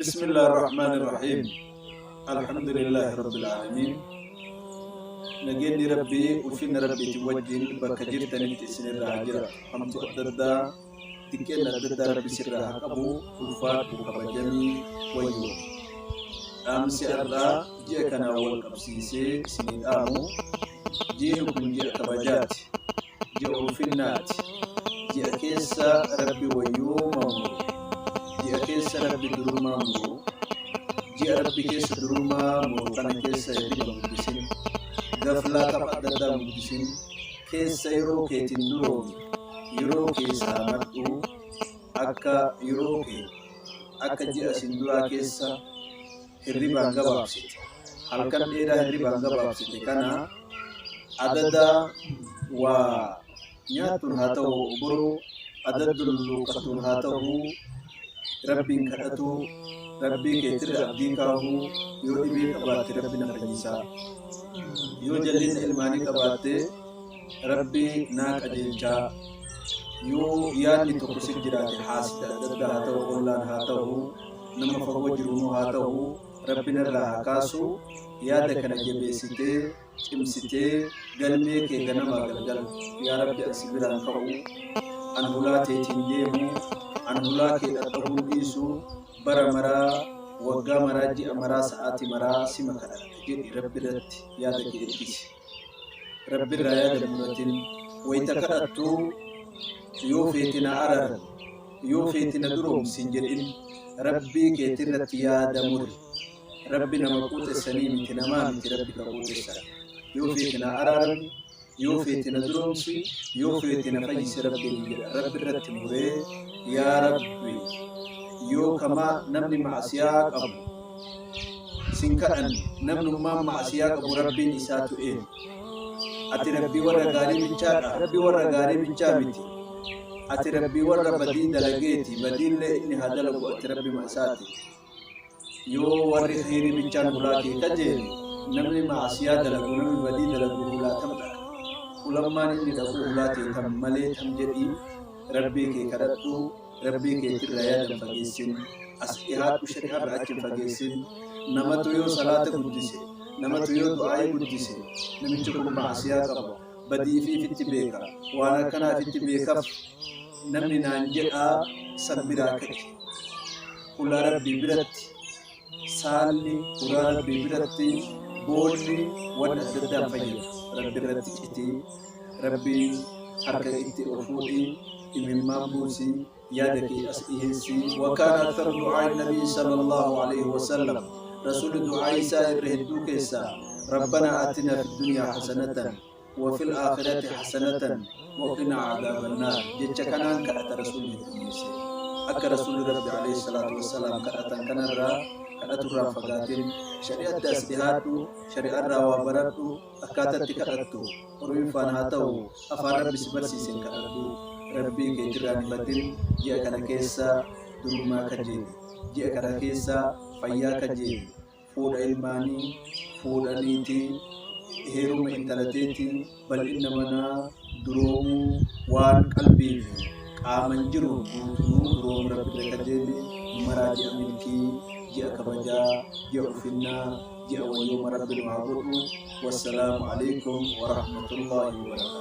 بسم الله الرحمن الرحيم. الحمد لله رب العالمين. Nageenyi Rabbii ulfinna Rabbiitiin wajjin bakka jirtanitti isinirraa haa jiraatu. Hamtuu adda addaa, xiqqeenna adda addaa Rabbi sirraa haa qabu. Ulfaadhu, kabajamii, wayyoo. Dhaamsi har'aa ji'a kanaan wal qabsiisee isinii dhaamu, ji'i kun ji'a kabajaati. Ji'a ulfinnaati. Ji'a keessa Rabbi wayyooma muru. Ji'a keessa Rabbi durummaa muru. Ji'a Rabbi keessa durummaa muru kana keessa hirriba hin guddisin. Gaflaa tapha adda addaa hin guddisin. Keessa yeroo keetiin duroomi. Yeroo kee saamadhu. Akka yeroo kee akka ji'a isin duraa keessa hirribaan gabaabsite, halkan dheeraa hirribaan gabaabsite kana adada waa nyaattuun haa ta'u, obboroo adada lulluuqqattuun haa ta'u, Rabbiin kadhatuu, Rabbii keetirra abdii kaahuu, yoo dhibee qabaatte Rabbi na fayyisaa, yoo jallinna ilmaanii qabaatte Rabbi naa qajeelchaa, yoo yaadni tokko si jiraate, haasida adda addaa haa ta'u, ollaan haa ta'u, nama fagoo jirunuu haa ta'u, Rabbi narraa haa kaasu, yaada kana jabeessitee cimsitee galmee kee ganamaa galgala yaa Rabbi an si biraan ka'u, an hulaa teetiin deemu, an hulaa kee dhadhahuun dhiisu, bara maraa, waggaa maraa, ji'a maraa, sa'aatii maraa sima kadhadha jedhi Rabbi irratti yaada kee irkisi. Rabbi irraa yaada muratin. Wayta kadhattu yoo feete na ararami, yoo feete na duroomsi hin jedhin. Rabbii keetirratti yaada muri. Rabbi nama quuxessanii miti, namaa miti Rabbi ka quuxessan. Yoo feete na araarami, yoo feete na duroomsi, yoo feete na fayyisi Rabbiin hin jedha. Rabbi irratti muree yaa Rabbi yoo kama namni ma'asiyaa qabu sin kadhanne, namnummaan ma'asiyaa qabu Rabbiin isaatu eenyu? Ati Rabbii warra gaarii bichaadha? Rabbii warra gaarii bichaa miti. Ati Rabbii warra badii dalageeti, badiillee inni haa dalagu ati Rabbima isaati. Yoo warri kheyrii bichaan hulaa kee kajeele, namni ma'asiyaa dalagu, namni badii dalagu hulaa tam dhaqa? Hulammaan inni dhaquu hulaa tee tam malee tam jedhii Rabbii kee kadhadhu, Rabbii keetirraa yaada hin fageessin, as dhihaadhu, shari'arraa achi hin fageessin. Namatu yoo salaata guddise, namatu yoo du'aa'ii guddise, namichi kun ma'asiyaa qaba, badii ifii ifitti beeka, waan akkanaa ifitti beekaf namni naan jedhaa san biraa ka'i. Hulaa Rabbii biratti saalli, hulaa Rabbii biratti boolli wanni adda addaa hin fayyadu. Rabbi irratti citi, Rabbii harka itti ol fuudhi, imimmaan buusi, yaada kee as dhiheessi. Wa kaana aktharu du'aa'i nabiyyi sallallahu alayhi wa sallam, Rasuulli du'aa'ii isaa irra hedduu keessaa Rabbanaa aatinaa fid dunyaa hasanatan wa fil aakhirati hasanatan wa qinaa adaaban naar jecha kanaan kadhata Rasuulli heddummeesse. Akka Rasuulli Rabbi alayhi salaatu wassalaam kadhatan kanarraa kadhaturraa hin fagaatin. Shari'atti as dhihaadhu, shari'arraa waa baradhu, akkaataa itti kadhattu Oromiffaan haa ta'u afaan Rabbi si barsiiseen kadhadhu. Rabbii keetirraa hin hifatin. Ji'a kana keessa durummaa kajeeli. Ji'a kana keessa fayyaa kajeeli. Fuudha ilmaanii, fuudha niitii, heeruma intala teetii, bal'inna manaa, duroomuu, waan qalbii fi qaaman jiru guutunuu duroomu Rabbi bira kajeeli. Maraa ji'a milkii, ji'a kabajaa, ji'a ulfinnaa, ji'a wayyooma Rabbi nu haa godhu. Wassalaamu aleykum warahmatullaahi wabarakaatuh.